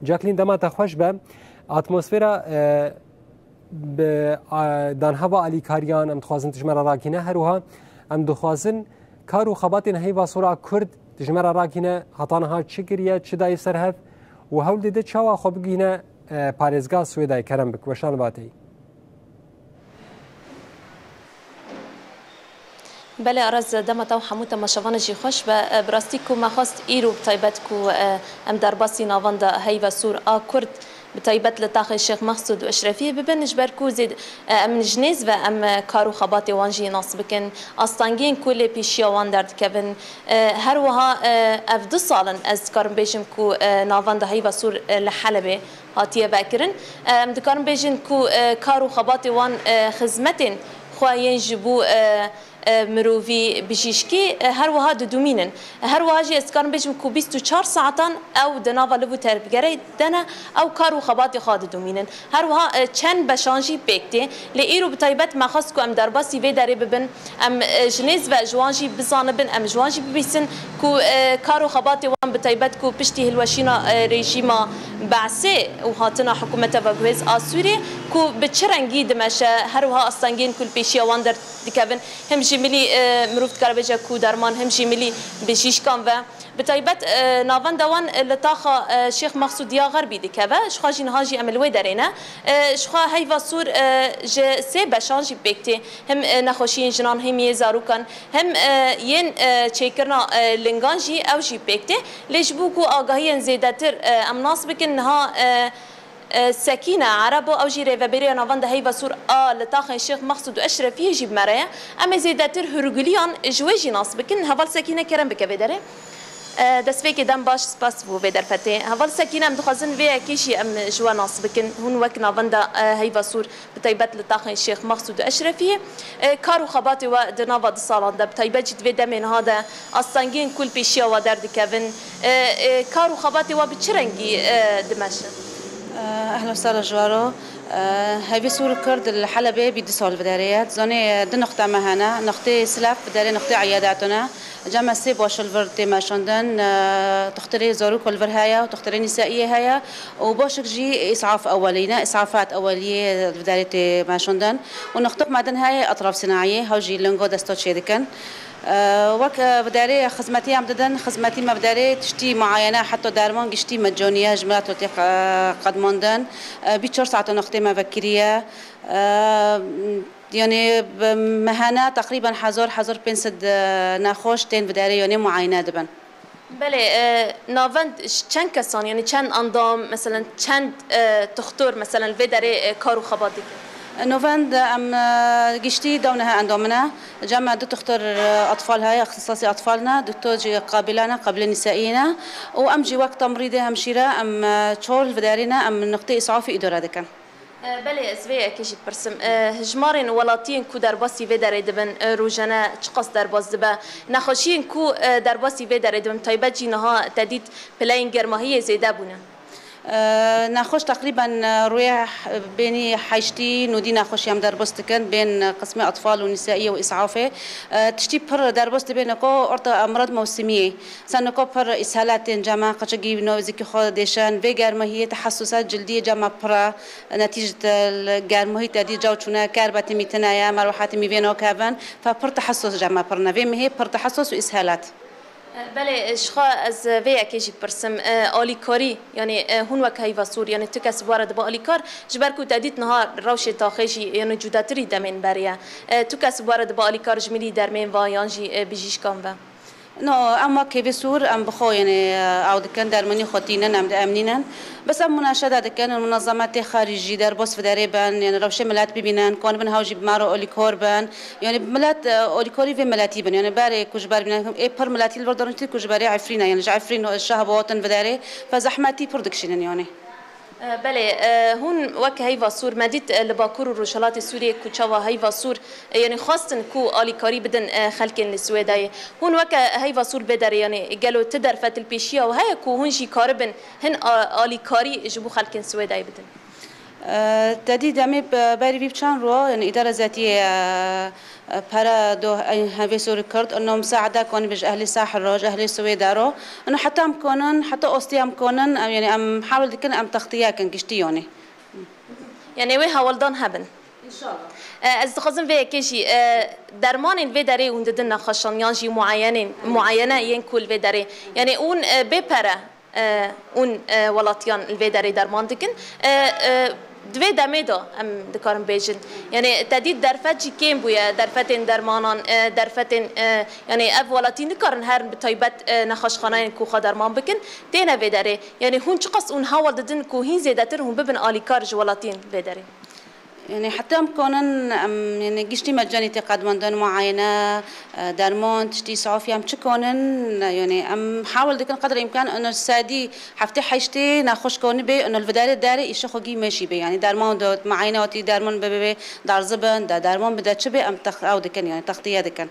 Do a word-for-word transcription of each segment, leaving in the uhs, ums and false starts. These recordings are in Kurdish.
Jacqueline, dema te xweş be. Atmosfera, e, bi, a, danheva alîkariyan em dixwazin tu ji me re rakîne. Her wiha em dixwazin kar û xebatên Heyva Sor a Kurd tu ji me re rakîne. Heta niha çi kiriye, çi daye ser hev û hewl dide çawa xwe bigihîne, e, parêzgeha Swêdayê. Kerem bik, weşan li ba te yî. Belê Aras, dema te û hemû temaşevanê jî xweş be. E, bi rastî ku me xwest îro bi taybet ku, e, em derbasî navenda Heyva Sor a Kurd bi taybet li taxê Şêx Mexsûd û Eşrefiyê bibin, ji ber ku zêd-, e, em ji nêz ve em, e, kar û xebatê wan jî nas bikin, astengiyên ku lê pêşiya wan derdikevin. E, her wiha, e, ev du sal in ez dikarim bêjim ku, e, navenda Heyva Sor, e, li Helebê hatiye vekirin. Em dikarin bêjin ku, e, kar û xebatê wan, e, xizmetên xwe yên ji bo, e, e, mirovî, bijîşkî, e, her wiha didumînin. Her wiha jî ez dikarim bêjim ku bîst û çar saetan ew di nava liv û terbgerê de ne, ew kar û xebatê xwe didumînin. Her wiha, e, çend beşan jî pêk tê. Lê îro bi taybet me xwest ku em derbasî vê derê bibin. Em, e, ji nêz ve ji wan jî bizanibin, em ji wan jî bibîsin ku, e, kar û xebatê wan bi taybet ku piştî hilweşîna, e, rejîma Be'sê û hatina hikûmeta veguhêz a Sûriyê ku bi çi rengî dimeşe, her wiha astengiyên ku li pêşiya wan derdikevin, him jî milî, e, mirov dikare bêje ku derman, him jî milî bijîşkan ve. Bi taybet, e, navenda wan, e, li taxa, e, Şêx Mexsûd ya Xerbî dikeve. Jixwe jî niha jî em li wê derê ne. E, jixwe Heyva Sor, e, ji sê beşan jî pêk tê. Him, e, nexweşiyên jinan, him yê zarokan, him, e, yên, e, çêkirina, e, lingan jî, ew jî pêk tê. Lê ji bo ku agahiyên zêdetir, e, em nas bikin, niha, e, e, Sekîne Erebo, ew jî rêvebêriya navenda Heyva Sor a li taxên Şêx Mexsûd û Eşrefiyê jî bi me re ye. Em ê zêdetir hûrgiliyan ji wê jî nas bikin. Heval Sekîne, kerem bike vê derê. E, destpêkê dem baş, spas bo vê derfetê. Heval Sekîne, em dixwazin vê yekê jî em ji we nas bikin. Hûn wek navenda, e, Heyva Sor, bi taybet li taxên Şêx Mexsûd û Eşrefiyê, e, kar û xebatê we di nava du salan de, bi taybet jî di vê demê niha de, astengiyên ku li pêşiya we derdikevin, e, e, kar û xebatê we bi çi rengî, e, dimeşin? Ehla sala ji we re. Heyva Sor Kurd li Helebê bî du sal vê derê ye. Dizanê, e, du nuqte me hene. Nuqtê silef vê derê nuqtê iyadet ne. Cem me sê başo li vir tê meşandin, e, dixtirê zarok li vir heye û dixtirê nîsaiyê heye û başik jî îsaf ewelî ne, îsafat eweliyê li derê tê meşandin û nuqtok me din heye etraf sinayê, hew jî lingo desta çê dikin. E, wek, e, bi derê xizmetî em didin, xizmetî me bi derê tiştî muayene heta derman giştî mecaniye ji milet tê, e, qedmandin. E, bî çar saeta nuqtê me vekiriye. E, Yanî, bi mehene teqrîben hezar, hezar pênc sed, e, nexweş tên bi derê, yanî muayene dibin. Belê, e, navend ji çend kesan, yanî çend endam, meselen çend, e, toxtor, meselen li vê derê, e, kar û xebat dikin? Navend, em, e, giştî dewnehe endam ne. Cem me du toxtor, e, atfal heye, ixtisasî atfal ne, doktor jî qabîle ne, qabîlê nîsaiyê ne. Û em jî wek temrîdê hemşîre, em, e, çar li vê derê ne, em nuqtê îsafî îdare dikin. E, belê, ez vê yekê jî dipirsim. E, hijmarên welatiyên ku derbasî vê derê dibin, e, rojane çiqas derbas dibe? Nexweşiyên ku, e, derbasî vê derê dibin, taybet jî niha te dît pileyên germahiyê zêde bûne. E, nexweş teqrîben, e, rûyê h-, bênî heştî nodî nexweşî em derbas dikin, bên qismê atfal û nîsaiyê û îsafê. E, tiştî pir derbas dibe niko, orta emrad mewsimiyê. Sen niko pir îshelat tên cem me, qeçekî nozîkî xwe dêşin. Vê germahiyê tehesusa cildiyê cem me pir e. Netîcet li germahî te dî caw çûne, ker betimî tine ye, merwehetî mî vê nakevin. Fe pir tehesus cem me pir ne. Vê mihê pir tehesus û îshelat. Belê, ji xwe ez vê yekê jî pirsim. E, alîkarî, yanî, e, hûn wek Heyva Sor, yanî tu kes bi we re dibe alîkar, ji ber ku te dît niha rewşê taxê jî, yanî cudetirî demên beriye. E, tu kes bi we re dibe alîkar ji milî dermên ve yan jî, e, bijîşkan ve? No, em wek Heyvê Sor, em bi xwe, yanî, ew dikin, dermanî xwe tînin, em di em nînin. Bes em munaşede dikin, munazemetê xarîcî, derbas bi derê bin, yanî rewşê milet bibînin, kanibin hew jî bi me re alîkor bin. Yanî milet, e, alîkarî vê miletî bin. Yanî berê ku ji ber bînin, ê pir miletî li vir darin ku ji berê Efrîn e. Yanî ji Efrîn, e, şeh bi hatin bi derê, fe zehmetî pir dikişînin yanî. E, belê, e, hûn wek Heyva Sor, me dît, e, li Bakur û Rojhilatê Sûriyê ku çawa Heyva Sor, e, yanî xwestin ku alîkarî bidin, e, xelkên li Swêdayê. Hûn weke Heyva Sor vê derê, yanî gelo ti derfet li pêşiya we heye ku hûn jî karibin hin a-, alîkarî ji bo xelkên Swêdayê bidin? Tedî demê berî vî çend ro, yani îdara zetiyê pere do hevê sorî kir, ino misaada konî bi ji ehlê Sahil ro, ji ehlê Swêda ro, ino heta em konin, heta ostiya em konin, em, yani em hawil dikin, em textiye kin giştî yonê. Yani wê hawildan hebin. İnşallah. E, ez dixwazim vê yekê jî, e, dermanên vê derê hûn didin nexweşan yan jî muayenên, muayene yên ku li vê derê. Yani hûn, e, bê pere, e, hûn, e, welatiyan li vê derê derman dikin. E, e, di vê demê de em dikarin bêjin. Yani tedî derfet jî kêm bûye, derfetên dermanan, e, derfetên, e, yani ev welatî nikarin herin bi taybet, e, nexweşxaneyên ku xwe derman bikin, têne vê derê. Yani hûn çiqas hûn hawal didin ku hîn zêdetir hûn bibin alîkar ji welatiyên vê derê? Yani heta em konin, em, yani giştî mecanî tê qedmandin, muayene, e, derman, tiştî safiye em çi konin, yani em hawil dikin qedr îmkan, ino sedî heftê heştê nexweş konî bê, ino li vê derê derê îşe xwe gî meşî bê. Yani derman de, muayene hatî derman bê, bê, bê darzibin, de derman bide çi bê, em tex-, ew dikin, yani textiye dikin.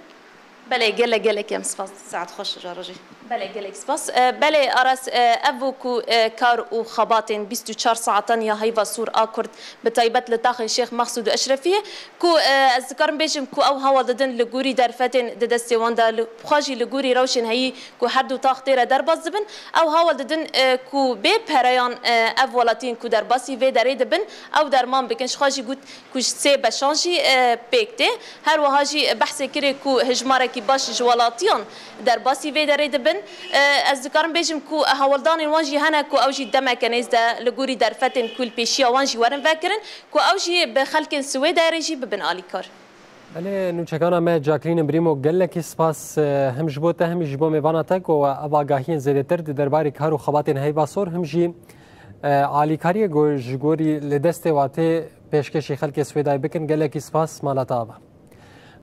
Belê, gelek, gelek em spas. Saet xweş, car jî. Belê, gelek spas. E, belê, Aras, e, ev bû ku, e, kar û xebatên bîst û çar saetan ya Heyva Sûr a Kurd, bi taybet li taxê Şêx Mexsûd û Eşrefiyê, ku, e, ez dikarim bêjim ku ew hawal didin li gorî derfetên di destê wan de, li, xwe jî li gorî rewşên heyî ku her du tax tê re derbas dibin, ew hawal didin, e, ku bê pereyan, e, ev welatiyên ku derbasî vê derê dibin, ew derman bikin. Ji xwe jî got, ku ji sê beşan jî, e, pêk tê. Her wiha jî behsê kirê ku hejmarekî baş ji welatiyan derbasî vê derê dibin. E, ez dikarim bêjim ku hewldanên wan jî hene ku ew jî demeke nêz de li gorî derfetên ku li pêşiya wan jî werin vekirin, ku ew jî bi xelkên Swêdayê re jî bibin alîkar. Belê, nûçekana me Jacqueline Brîmo, gelekî spas, e, him ji bo te, him jî bo mêvana te ku we ev agahiyên zêdetir di derbarê kar û xebatên Heyva Sor, him jî, e, alîkariyê ku ji gorî li destê we tê pêşkêşî xelkê Swêdayê bikin. Gelekî spas, mala te ava.